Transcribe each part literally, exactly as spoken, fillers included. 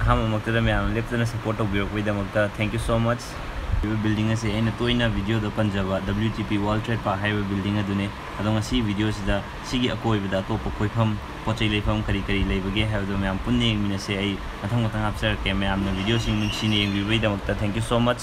ꯑꯍꯥꯟꯕꯃꯛꯇꯗ ꯃꯌꯥꯝꯅ ꯂꯦꯞꯇꯅ ꯁꯞꯄꯣꯔꯠ ꯇꯧꯕꯤꯔꯛꯄꯒꯤꯗꯃꯛꯇ thank you so much. ꯍꯥꯏꯔꯤꯕ ꯕꯤꯜꯗꯤꯡ ꯑꯁꯦ ꯑꯩꯅ ꯇꯣꯏꯅ ꯚꯤꯗꯤꯑꯣꯗ ꯄꯟꯖꯕ W T P World Trade Park ꯍꯥꯏꯔꯤꯕ ꯕꯤꯜꯗꯤꯡ ꯑꯗꯨꯅꯦ꯫ ꯑꯗꯣ ꯉꯁꯤ ꯚꯤꯗꯤꯑꯣꯁꯤꯗ ꯁꯤꯒꯤ ꯑꯀꯣꯏꯕꯗ ꯑꯇꯣꯞꯄ ꯀꯣꯏꯐꯝ, ꯄꯣꯠ ꯆꯩ ꯂꯩꯐꯝ ꯀꯔꯤ ꯀꯔꯤ ꯂꯩꯕꯒꯦ ꯍꯥꯏꯕꯗꯣ ꯃꯌꯥꯝ ꯄꯨꯟꯅ ꯌꯦꯡꯃꯤꯟꯅꯁꯦ꯫ ꯑꯩ ꯃꯊꯪ ꯃꯊꯪ ꯍꯥꯞꯆꯔꯛꯀꯦ꯫ ꯃꯌꯥꯝꯅ ꯚꯤꯗꯤꯑꯣꯁꯤꯡ ꯅꯨꯡꯁꯤꯅ ꯌꯦꯡꯕꯤꯕꯒꯤꯗꯃꯛꯇ thank you so much꯫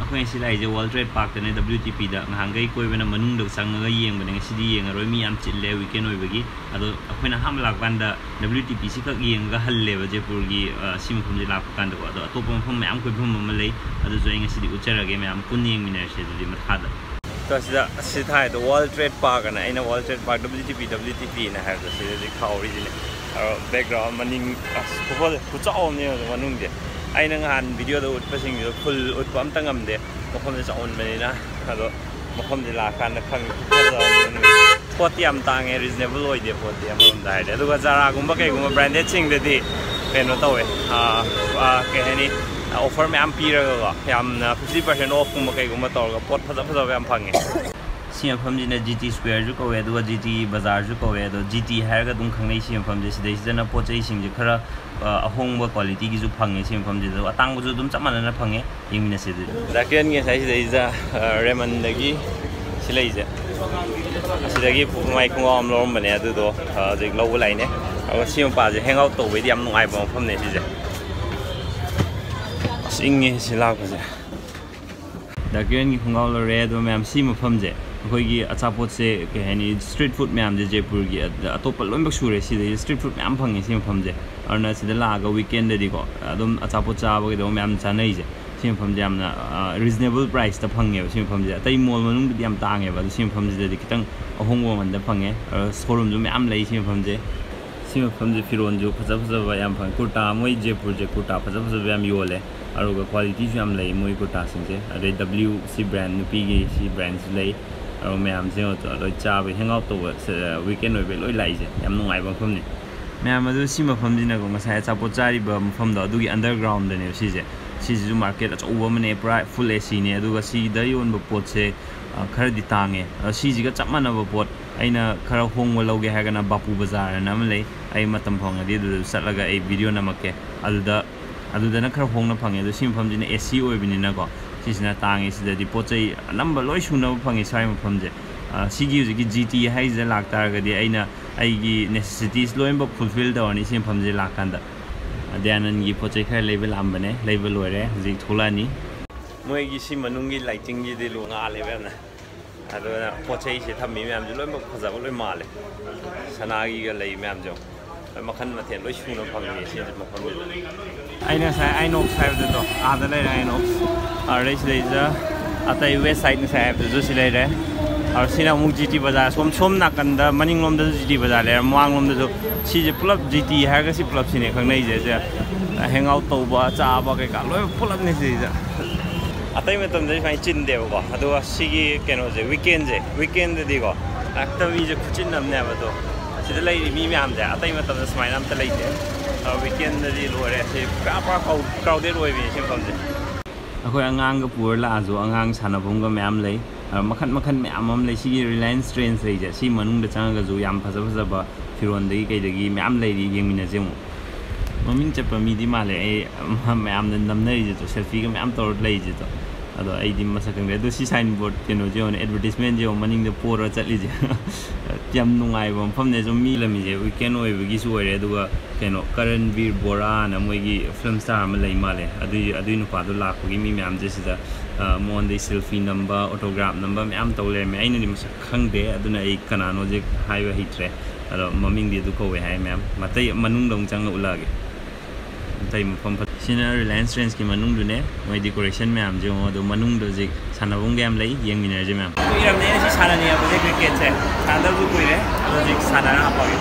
ꯑꯩꯈꯣꯏ ꯉꯁꯤ ꯂꯥꯛꯏꯁꯦ World Trade Parkꯇꯅꯦ, W T Pꯗ꯫ ꯉꯍꯥꯟꯈꯩ ꯀꯣꯏꯕꯅ ꯃꯅꯨꯡꯗ ꯆꯪꯉꯒ ꯌꯦꯡꯕꯅꯦ, ꯉꯁꯤꯗꯤ ꯌꯦꯡꯉꯔꯣꯏ, ꯃꯤ ꯌꯥꯝ ꯆꯤꯜꯂꯦ weekend ꯑꯣꯏꯕꯒꯤ꯫ ꯑꯗꯣ ꯑꯩꯈꯣꯏꯅ ꯑꯍꯥꯟꯕ ꯂꯥꯛꯄ ꯀꯥꯟꯗ W T P ꯁꯤꯈꯛ ꯌꯦꯡꯉꯒ ꯍꯜꯂꯦꯕ, ꯖꯦꯄꯨꯔꯒꯤ, ꯑ, ꯁꯤ ꯃꯐꯝꯁꯦ ꯂꯥꯛꯄ ꯀꯥꯟꯗꯀꯣ꯫ ꯑꯗꯣ ꯑꯇꯣꯞꯄ ꯃꯐꯝ ꯃꯌꯥꯝ ꯀꯣꯏꯐꯝ ꯑꯃ ꯂꯩ, ꯑꯗꯨꯁꯨ ꯑꯩ ꯉꯁꯤꯗꯤ ꯎꯠꯆꯔꯒꯦ, ꯃꯌꯥꯝ ꯄꯨꯟꯅ ꯌꯦꯡꯃꯤꯟꯅꯔꯁꯦ ꯑꯗꯨꯗꯤ ꯃꯈꯥꯗ꯫ ꯑꯗꯣ ꯁꯤꯗ, ꯑꯁꯤ ꯊꯥꯏꯗꯣ World Trade Park ꯑꯅ, ꯑꯩꯅ World Trade Park W T P W T Pꯅ ꯍꯥꯏꯕꯗꯣ ꯁꯤꯗꯗꯤ ꯈꯥꯎꯔꯤꯁꯤꯅꯦ꯫ ꯑꯗꯣ background ꯃꯅꯤꯡ, ꯑꯁ, ꯈꯨꯐꯖ ꯈꯨꯆꯥꯎ ꯑꯃꯅꯦ ꯃꯅꯨꯡꯁꯦ꯫ ꯑꯩꯅ ꯉꯍꯥꯟ ꯚꯤꯗꯤꯑꯣꯗ ꯎꯠꯄꯁꯤꯡꯗꯣ full ꯎꯠꯄ ꯑꯝꯇ ꯉꯝꯗꯦ, ꯃꯐꯝꯁꯦ ꯆꯥꯎꯃꯟꯕꯅꯤꯅ꯫ ꯑꯗꯣ ꯃꯐꯝꯁꯦ ꯂꯥꯛꯑꯀꯥꯟꯗ ꯈꯪꯉꯦ꯫ ꯄꯣꯠꯇꯤ ꯌꯥꯝ ꯇꯥꯡꯉꯦ, reasonable ꯑꯣꯏꯗꯦ ꯄꯣꯠꯇꯤ ꯑꯃꯔꯣꯝꯗ ꯍꯥꯏꯔꯗꯤ꯫ ꯑꯗꯨꯒ Zaraꯒꯨꯝꯕ ꯀꯩꯒꯨꯝꯕ brandedꯁꯤꯡꯗꯗꯤ ꯀꯩꯅꯣ ꯇꯧꯋꯦ, ꯑꯥ, ꯑꯥ, ꯀꯩ ꯍꯥꯏꯅꯤ, offer ꯃꯌꯥꯝ ꯄꯤꯔꯒꯀꯣ, ꯌꯥꯝꯅ fifty percent offꯀꯨꯝꯕ ꯀꯩꯒꯨꯝꯕ ꯇꯧꯔꯒ ꯄꯣꯠ ꯐꯖ ꯐꯖꯕ ꯌꯥꯝ ꯐꯪꯉꯦ꯫ ꯁꯤ ꯃꯐꯝꯁꯤꯅ G T Squareꯁꯨ ꯀꯧꯋꯦ, ꯑꯗꯨꯒ G T ꯕꯖꯥꯔꯁꯨ ꯀꯧꯋꯦ꯫ ꯑꯗꯣ G T ꯍꯥꯏꯔꯒ ꯑꯗꯨꯝ ꯈꯪꯅꯩ ꯁꯤ ꯃꯐꯝꯁꯦ꯫ ꯁꯤꯗꯩꯁꯤꯗꯅ ꯄꯣꯠ ꯆꯩꯁꯤꯡꯁꯦ ꯈꯔ, ꯑ, ꯑꯍꯣꯡꯕ qualityꯒꯤꯁꯨ ꯐꯪꯉꯦ ꯁꯤ ꯃꯐꯝꯁꯤꯗ, ꯑꯗꯣ ꯑꯇꯥꯡꯕꯁꯨ ꯑꯗꯨꯝ ꯆꯞ ꯃꯥꯟꯅꯅ ꯐꯪꯉꯦ꯫ ꯌꯦꯡꯃꯤꯟꯅꯁꯦ ꯑꯗꯨꯗꯤ꯫ ꯗꯥ ꯀꯤꯔꯟꯒꯤ ꯉꯁꯥꯏ ꯁꯤꯗꯩꯁꯤꯗ, ꯑ, Raymondꯗꯒꯤ ꯁꯤ ꯂꯩꯁꯦ, ꯑꯁꯤꯗꯒꯤ ꯃꯥꯏ ꯈꯣꯡꯒ꯭ꯔꯥꯎ ꯑꯃ ꯂꯧꯔꯝꯕꯅꯦ, ꯑꯗꯨꯗꯣ, ꯑ, ꯍꯧꯖꯤꯛ ꯂꯧꯕ ꯂꯥꯛꯏꯅꯦ꯫ ꯑꯗꯨꯒ ꯁꯤ ꯃꯄꯥꯁꯦ hang out ꯇꯧꯕꯩꯗꯤ ꯌꯥꯝ ꯅꯨꯡꯉꯥꯏꯕ ꯃꯐꯝꯅꯦ ꯁꯤꯁꯦ꯫ ꯑꯁ, ꯏꯪꯉꯦ ꯁꯤ ꯂꯥꯛꯄꯁꯦ꯫ ꯗꯥ ꯀꯤꯔꯟꯒꯤ ꯈꯣꯡꯒ꯭ꯔꯥꯎ ꯂꯧꯔꯦ꯫ ꯑꯗꯣ ꯃꯌꯥꯝ, ꯁꯤ ꯃꯐꯝꯁꯦ ꯑꯩꯈꯣꯏꯒꯤ ꯑꯆꯥꯄꯣꯠꯁꯦ, ꯀꯩ ꯍꯥꯏꯅꯤ, street food ꯃꯌꯥꯝꯁꯦ ꯖꯦꯄꯨꯔꯒꯤ, ꯑ-, ꯑꯇꯣꯞꯄ ꯂꯣꯏꯅꯃꯛ ꯁꯨꯔꯦ꯫ ꯁꯤꯗꯩꯁꯤꯗ street food ꯃꯌꯥꯝ ꯐꯪꯉꯦ ꯁꯤ ꯃꯐꯝꯁꯦ꯫ ꯑꯗꯨꯅ ꯁꯤꯗ ꯂꯥꯛꯑꯒ weekendꯗꯗꯤꯀꯣ ꯑꯗꯨꯝ ꯑꯆꯥꯄꯣꯠ ꯆꯥꯕꯒꯤꯗꯃꯛ ꯃꯌꯥꯝ ꯆꯥꯅꯩꯁꯦ꯫ ꯁꯤ ꯃꯐꯝꯁꯦ ꯌꯥꯝꯅ, ꯑ, reasonable priceꯇ ꯐꯪꯉꯦꯕ ꯁꯤ ꯃꯐꯝꯁꯦ꯫ ꯑꯇꯩ mall ꯃꯅꯨꯡꯗꯗꯤ ꯌꯥꯝ ꯇꯥꯡꯉꯦꯕ, ꯑꯗꯣ ꯁꯤ ꯃꯐꯝꯁꯤꯗꯗꯤ ꯈꯤꯇꯪ ꯑꯍꯣꯡꯕ ꯃꯃꯜꯗ ꯐꯪꯉꯦ꯫ ꯑꯗꯣ showroomꯁꯨ ꯃꯌꯥꯝ ꯂꯩ ꯁꯤ ꯃꯐꯝꯁꯦ꯫ ꯁꯤ ꯃꯐꯝꯁꯦ ꯐꯤꯔꯣꯜꯁꯨ ꯐꯖ ꯐꯖꯕ ꯌꯥꯝ ꯐꯪꯉꯦ꯫ ꯀꯨꯔꯇꯥ, ꯃꯣꯏ ꯖꯦꯄꯨꯔꯁꯦ ꯀꯨꯔꯇꯥ ꯐꯖ ꯐꯖꯕ ꯌꯥꯝ ꯌꯣꯜꯂꯦ, ꯑꯗꯨꯒ qualityꯁꯨ ꯌꯥꯝ ꯂꯩ ꯃꯣꯏ ꯀꯨꯔꯇꯥꯁꯤꯡꯁꯦ꯫ ꯑꯗꯩ W C brand, ꯅꯨꯄꯤꯒꯤ ꯁꯤ brandꯁꯨ ꯂꯩ꯫ ꯑꯗꯨꯒ ꯃꯌꯥꯝꯁꯦ ꯂꯣꯏ ꯆꯥꯕ, hang out ꯇꯧꯕ, weekend ꯑꯣꯏꯕꯩ ꯂꯣꯏ ꯂꯥꯛꯏꯁꯦ꯫ ꯌꯥꯝ ꯅꯨꯡꯉꯥꯏꯕ ꯃꯐꯝꯅꯤ꯫ ꯃꯌꯥꯝ, ꯑꯗꯨ ꯁꯤ ꯃꯐꯝꯁꯤꯅꯀꯣ, ꯉꯁꯥꯏ ꯑꯆꯥꯄꯣꯠ ꯆꯥꯔꯤꯕ ꯃꯐꯝꯗꯣ, ꯑꯗꯨꯒꯤ undergroundꯗꯅꯦꯕ ꯁꯤꯁꯦ꯫ ꯁꯤꯁꯤꯁꯨ ꯃꯥꯔꯀꯦꯠ ꯑꯆꯧꯕ ꯑꯃꯅꯦ, ꯄꯨꯔꯥ ꯐꯨꯜ ꯑꯦ ꯁꯤꯅꯦ꯫ ꯑꯗꯨꯒ ꯁꯤꯗ ꯌꯣꯟꯕ ꯄꯣꯠꯁꯦ, ꯑ, ꯈꯔꯗꯤ ꯇꯥꯡꯉꯦ꯫ ꯑꯗꯣ ꯁꯤꯁꯤꯒ ꯆꯞ ꯃꯥꯟꯅꯕ ꯄꯣꯠ ꯑꯩꯅ ꯈꯔ ꯍꯣꯡꯕ ꯂꯧꯒꯦ ꯍꯥꯏꯔꯒꯅ ꯕꯥꯄꯨ ꯕꯖꯥꯔ ꯍꯥꯏꯅ ꯑꯃ ꯂꯩ꯫ ꯑꯩ ꯃꯇꯝ ꯐꯪꯉꯗꯤ ꯑꯗꯨꯗꯁꯨ ꯆꯠꯂꯒ ꯑꯩ ꯚꯤꯗꯤꯑꯣ ꯅꯝꯃꯛꯀꯦ꯫ ꯑꯗꯨꯗ, ꯑꯗꯨꯗꯅ ꯈꯔ ꯍꯣꯡꯅ ꯐꯪꯉꯦ꯫ ꯑꯗꯣ ꯁꯤ ꯃꯐꯝꯁꯤꯅ ꯑꯦ ꯁꯤ ꯑꯣꯏꯕꯅꯤꯅꯀꯣ, ꯁꯤꯁꯤꯅ ꯇꯥꯡꯉꯦ꯫ ꯁꯤꯗꯗꯤ ꯄꯣꯠ ꯆꯩ ꯑꯅꯝꯕ ꯂꯣꯏ ꯁꯨꯅꯕ ꯐꯪꯉꯦ ꯁ꯭ꯋꯥꯏ ꯃꯐꯝꯁꯦ꯫ ꯑ, ꯁꯤꯒꯤ ꯍꯧꯖꯤꯛꯀꯤ ꯖꯤ ꯇꯤ ꯍꯥꯏꯁꯤꯗ ꯂꯥꯛꯇꯥꯔꯒꯗꯤ ꯑꯩꯅ ꯑꯩꯒꯤ ꯅꯦꯁꯦꯁꯤꯇꯤꯁ ꯂꯣꯏꯅꯃꯛ ꯐꯨꯜꯐꯤꯜ ꯇꯧꯔꯅꯤ ꯁꯤ ꯃꯐꯝꯁꯦ ꯂꯥꯛꯀꯥꯟꯗ꯫ ꯗꯌꯥꯅꯟꯒꯤ ꯄꯣꯠ ꯆꯩ ꯈꯔ ꯂꯩꯕ ꯂꯥꯛꯑꯝꯕꯅꯦ, ꯂꯩꯕ ꯂꯣꯏꯔꯦ, ꯍꯧꯖꯤꯛ ꯊꯣꯛꯂꯛꯑꯅꯤ꯫ ꯃꯣꯏꯒꯤ ꯁꯤ ꯃꯅꯨꯡꯒꯤ ꯂꯥꯏꯇꯤꯡꯒꯤꯗꯤ ꯂꯣ ꯉꯥꯜꯂꯦꯕ ꯌꯥꯝꯅ꯫ ꯑꯗꯨꯅ ꯄꯣꯠ ꯆꯩꯁꯦ ꯊꯝꯃꯤ ꯃꯌꯥꯝꯁꯦ ꯂꯣꯏꯅꯃꯛ ꯐꯖꯕ ꯂꯣꯏ ꯃꯥꯜꯂꯦ꯫ ꯁꯅꯥꯒꯤꯒ ꯂꯩ ꯃꯌꯥꯝꯁꯦ ꯌꯦꯡꯉꯣ꯫ ꯂꯣꯏ ꯃꯈꯜ ꯃꯊꯦꯜ ꯂꯣꯏ ꯁꯨꯅ ꯐꯪꯉꯦ ꯁꯤ ꯃꯐꯝꯁꯤꯗ꯫ ꯑꯩꯅ ꯉꯁꯥꯏ ꯑꯥꯏꯅꯣꯛꯁ ꯍꯥꯏꯕꯗꯨꯗꯣ, ꯑꯥꯗ ꯂꯩꯔꯦ ꯑꯥꯏꯅꯣꯛꯁ꯫ ꯑꯗꯩ ꯁꯤꯗꯩꯁꯤꯗ ꯑꯇꯩ ꯋꯦꯁ ꯁꯥꯏꯠ ꯉꯁꯥꯏ ꯍꯥꯏꯕꯗꯨꯁꯨ ꯁꯤ ꯂꯩꯔꯦ꯫ ꯑꯗꯣ ꯁꯤꯅ ꯑꯃꯨꯛ ꯖꯤ ꯇꯤ ꯕꯖꯥꯔ, ꯁꯣꯝ, ꯁꯣꯝ ꯅꯥꯀꯟꯗ, ꯃꯅꯤꯡꯂꯣꯝꯗꯁꯨ ꯖꯤ ꯇꯤ ꯕꯖꯥꯔ ꯂꯩꯔꯦ, ꯃꯃꯥꯡꯂꯣꯝꯗꯁꯨ꯫ ꯁꯤꯁꯦ ꯄꯨꯂꯞ ꯖꯤ ꯇꯤ ꯍꯥꯏꯔꯒ ꯁꯤ ꯄꯨꯂꯞꯁꯤꯅꯦ ꯈꯪꯅꯩꯁꯦ꯫ ꯁꯦ ꯍꯦꯡ ꯑꯥꯎꯠ ꯇꯧꯕ, ꯆꯥꯕ ꯀꯩꯀꯥ ꯂꯣꯏ ꯄꯨꯂꯞꯅꯦ ꯁꯤꯗꯩꯗ꯫ ꯑꯇꯩ ꯃꯇꯝꯗꯗꯤ ꯁꯨꯃꯥꯏꯅ ꯆꯤꯟꯗꯦꯕꯀꯣ, ꯑꯗꯨꯒ ꯁꯤꯒꯤ ꯀꯩꯅꯣꯁꯦ, ꯋꯤꯀꯦꯟꯁꯦ, ꯋꯤꯀꯦꯟꯗꯗꯤꯀꯣ ꯍꯦꯛꯇ ꯃꯤꯁꯦ ꯈꯨꯆꯤꯟ ꯑꯃꯅꯦꯕ꯫ ꯑꯗꯣ ꯁꯤꯗ ꯂꯩꯔꯤ ꯃꯤ ꯃꯌꯥꯝꯁꯦ ꯑꯇꯩ ꯃꯇꯝꯗ ꯁꯨꯃꯥꯏꯅ ꯑꯝꯇ ꯂꯩꯇꯦ꯫ ꯑꯗꯣ ꯋꯤꯀꯦꯟꯗꯗꯤ ꯂꯣꯏꯔꯦ, ꯁꯤ ꯄꯨꯔꯥ ꯄꯨꯔꯥ ꯀ꯭ꯔꯥꯎꯗꯦꯠ ꯑꯣꯏꯕꯤꯅꯦ ꯁꯤ ꯃꯐꯝꯁꯦ꯫ ꯑꯩꯈꯣꯏ ꯑꯉꯥꯡꯒ ꯄꯨꯔ ꯂꯥꯛꯑꯁꯨ ꯑꯉꯥꯡ ꯁꯥꯟꯅꯐꯝꯒ ꯃꯌꯥꯝ ꯂꯩ꯫ ꯑ, ꯃꯈꯟ ꯃꯈꯟ ꯃꯌꯥꯝ ꯑꯃ ꯂꯩ꯫ ꯁꯤꯒꯤ ꯔꯤꯂꯥꯌꯟꯁ ꯇ꯭ꯔꯦꯟꯁ ꯂꯩꯁꯦ, ꯁꯤ ꯃꯅꯨꯡꯗ ꯆꯪꯉꯒꯁꯨ ꯌꯥꯝ ꯐꯖ ꯐꯖꯕ ꯐꯤꯔꯣꯟꯗꯒꯤ ꯀꯩꯗꯒꯤ ꯃꯌꯥꯝ ꯂꯩꯔꯤ, ꯌꯦꯡꯃꯤꯟꯅꯁꯦ ꯑꯃꯨꯛ꯫ ꯃꯃꯤꯡ ꯆꯠꯄ ꯃꯤꯗꯤ ꯃꯥꯜꯂꯦ ꯑꯩ, ꯃꯌꯥꯝꯅ ꯅꯝꯅꯔꯤꯁꯦ, ꯁꯦꯜꯐꯤꯒ ꯃꯌꯥꯝ ꯇꯧꯔ ꯂꯩꯔꯤꯁꯦ꯫ ꯑꯗꯣ ꯑꯩꯗꯤ ꯃꯁꯛ ꯈꯪꯗꯦ꯫ ꯑꯗꯣ ꯁꯤ ꯁꯥꯏꯟ ꯕꯣꯔꯗ ꯀꯩꯅꯣꯁꯦ ꯌꯦꯡꯉꯣꯅꯦ, ꯑꯦꯗꯚꯔꯇꯤꯁꯃꯦꯟꯁꯦ ꯌꯦꯡꯉꯣ, ꯃꯅꯤꯡꯗ ꯄꯣꯔꯒ ꯆꯠꯂꯤꯁꯦ꯫ ꯌꯥꯝ ꯅꯨꯡꯉꯥꯏꯕ ꯃꯐꯝꯅꯦ꯫ ꯁꯨꯝ ꯃꯤ ꯂꯝꯃꯤꯁꯦ ꯋꯤꯀꯦꯟ ꯑꯣꯏꯕꯒꯤꯁꯨ ꯑꯣꯏꯔꯦ, ꯑꯗꯨꯒ ꯀꯩꯅꯣ ꯀꯔꯟꯕꯤꯔ ꯕꯣꯔꯥꯅ ꯃꯣꯏꯒꯤ ꯐꯤꯂꯝ ꯁ꯭ꯇꯥꯔ ꯑꯃ ꯂꯩ ꯃꯥꯜꯂꯦ, ꯑꯗꯨꯏ, ꯑꯗꯨꯏ ꯅꯨꯄꯥꯗꯣ ꯂꯥꯛꯄꯒꯤ ꯃꯤ ꯃꯌꯥꯝꯁꯦ ꯁꯤꯗ, ꯑ, ꯃꯉꯣꯟꯗꯩ ꯁꯦꯜꯐꯤ ꯅꯝꯕ, ꯑꯣꯇꯣꯒ꯭ꯔꯥꯐ ꯅꯝꯕ ꯃꯌꯥꯝ ꯇꯧ ꯂꯩꯔꯝꯃꯦ꯫ ꯑꯩꯅꯗꯤ ꯃꯁꯛ ꯈꯪꯗꯦ, ꯑꯗꯨꯅ ꯑꯩ ꯀꯅꯥꯅꯣꯁꯦ ꯍꯥꯏꯕ ꯍꯩꯇ꯭ꯔꯦ꯫ ꯑꯗꯣ ꯃꯃꯤꯡꯗꯤ ꯑꯗꯨ ꯀꯧꯋꯦ ꯍꯥꯏ ꯃꯌꯥꯝ꯫ ꯃꯇꯩ ꯃꯅꯨꯡꯗ ꯑꯃꯨꯛ ꯆꯪꯉ ꯎꯠꯂꯛꯑꯒꯦ꯫ ꯑꯇꯩ ꯃꯐꯝ ꯐꯠ-, ꯁꯤꯅ ꯔꯤꯂꯥꯌꯟꯁ ꯇ꯭ꯔꯦꯟꯁꯀꯤ ꯃꯅꯨꯡꯗꯨꯅꯦ꯫ ꯃꯣꯏ ꯗꯦꯀꯣꯔꯦꯁꯟ ꯃꯌꯥꯝꯁꯦ ꯌꯦꯡꯉꯣ꯫ ꯑꯗꯣ ꯃꯅꯨꯡꯗ ꯍꯧꯖꯤꯛ ꯁꯥꯟꯅꯐꯝꯒ ꯌꯥꯝ ꯂꯩ, ꯌꯦꯡꯃꯤꯟꯅꯔꯁꯦ ꯃꯌꯥꯝ꯫ ꯀꯨꯏꯔꯕꯅꯦ ꯑꯩꯅ ꯁꯤ ꯁꯥꯟꯅꯅꯤꯡꯉꯛꯄꯁꯦ, ꯀ꯭ꯔꯤꯀꯦꯠꯁꯦ꯫ ꯁꯥꯟꯅꯗꯕꯁꯨ ꯀꯨꯏꯔꯦ꯫ ꯑꯗꯣ ꯍꯧꯖꯤꯛ ꯁꯥꯟꯅꯔ ꯍꯥꯞꯄꯒꯦ꯫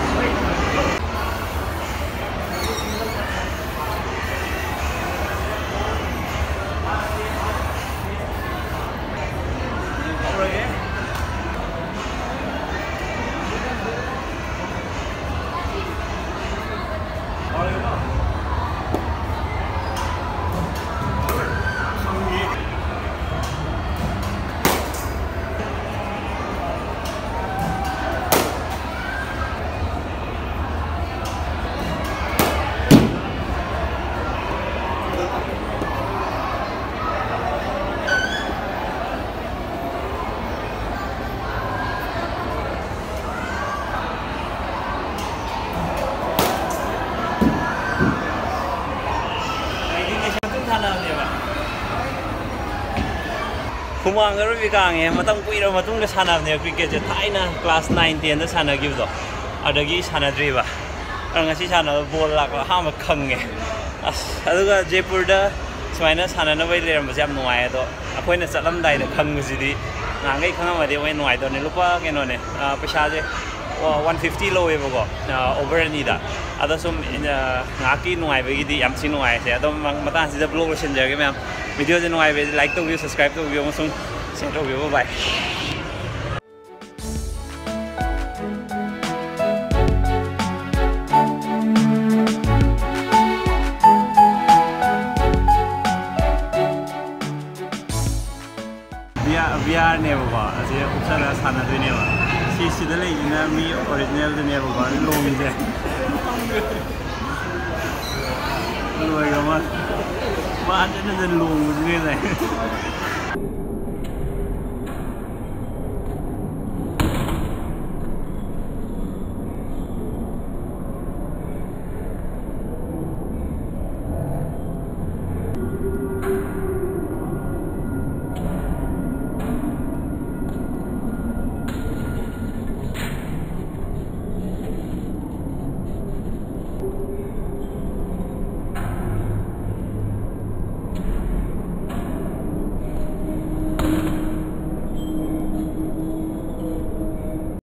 ꯍꯨꯃꯥꯡ ꯑꯔꯣꯏꯕꯤ ꯀꯥꯡꯉꯦ꯫ ꯃꯇꯝ ꯀꯨꯏꯔꯕ ꯃꯇꯨꯡꯗ ꯁꯥꯟꯅꯕꯅꯦꯕ ꯀ꯭ꯔꯤꯀꯦꯠꯁꯦ, ꯊꯥꯏꯅ ꯀ꯭ꯂꯥꯁ ꯅꯥꯏꯟ ꯇꯦꯟꯗ ꯁꯥꯟꯅꯈꯤꯕꯗꯣ, ꯑꯗꯒꯤ ꯁꯥꯟꯅꯗ꯭ꯔꯤꯕ꯫ ꯑꯗꯣ ꯉꯁꯤ ꯁꯥꯟꯅꯕ ꯕꯣꯜ ꯂꯥꯛꯄ ꯑꯍꯥꯟꯕ ꯈꯪꯉꯦ꯫ ꯑꯁ, ꯑꯗꯨꯒ ꯖꯦꯄꯨꯔꯗ ꯁꯨꯃꯥꯏꯅ ꯁꯥꯟꯅꯅꯕꯩ ꯂꯩꯔꯝꯕꯁꯦ ꯌꯥꯝ ꯅꯨꯡꯉꯥꯏ꯫ ꯑꯗꯣ ꯑꯩꯈꯣꯏꯅ ꯆꯠꯂꯝꯗꯥꯏꯗ ꯈꯪꯕꯁꯤꯗꯤ, ꯅꯍꯥꯟꯈꯩ ꯈꯪꯉꯝꯃꯗꯤ ꯑꯃꯨꯛ ꯍꯦꯟꯅ ꯅꯨꯡꯉꯥꯏꯗꯧꯅꯦ꯫ ꯂꯨꯄꯥ ꯀꯩꯅꯣꯅꯦ, ꯑ, ꯄꯩꯁꯥꯁꯦ ꯋꯥꯟ ꯐꯤꯐꯇꯤ ꯂꯧꯋꯦꯕꯀꯣ, ꯑ, ꯑꯣꯚꯔ ꯑꯅꯤꯗ꯫ ꯑꯗꯣ ꯁꯨꯝ, ꯑ, ꯉꯥꯏꯍꯥꯛꯀꯤ ꯅꯨꯡꯉꯥꯏꯕꯒꯤꯗꯤ ꯌꯥꯝ ꯊꯤ ꯅꯨꯡꯉꯥꯏꯁꯦ꯫ ꯑꯗꯣ ꯃꯇꯥꯡꯁꯤꯗ ꯕ꯭ꯂꯣꯒ ꯂꯣꯏꯁꯤꯟꯖꯔꯒꯦ ꯃꯌꯥꯝ꯫ ꯚꯤꯗꯤꯑꯣꯁꯦ ꯅꯨꯡꯉꯥꯏꯕꯗꯤ ꯂꯥꯏꯛ ꯇꯧꯕꯤꯌꯨ, ꯁꯕꯁꯀ꯭ꯔꯥꯏꯕ ꯇꯧꯕꯤꯌꯨ ꯑꯃꯁꯨꯡ ꯁꯤꯌꯔ ꯇꯧꯕꯤꯌꯨ꯫ ꯕꯥꯏ꯫ ꯕꯤ ꯑꯥꯔ, ꯕꯤ ꯑꯥꯔꯅꯦꯕꯀꯣ, ꯑꯁꯤ ꯎꯞꯁꯜꯂꯒ ꯁꯥꯟꯅꯗꯣꯏꯅꯦꯕ꯫ ꯁꯤ, ꯁꯤꯗ ꯂꯩꯁꯤꯅ ꯃꯤ ꯑꯣꯔꯤꯖꯤꯅꯦꯜꯗꯨꯅꯦꯕꯀꯣ ꯂꯣꯡꯉꯤꯁꯦ꯫ ꯂꯣꯏꯔ ꯃꯥ, ꯃꯥ ꯍꯟꯖꯟ ꯍꯟꯖꯟ ꯂꯣꯡꯕꯗꯨꯅꯦ ꯉꯁꯥꯏ꯫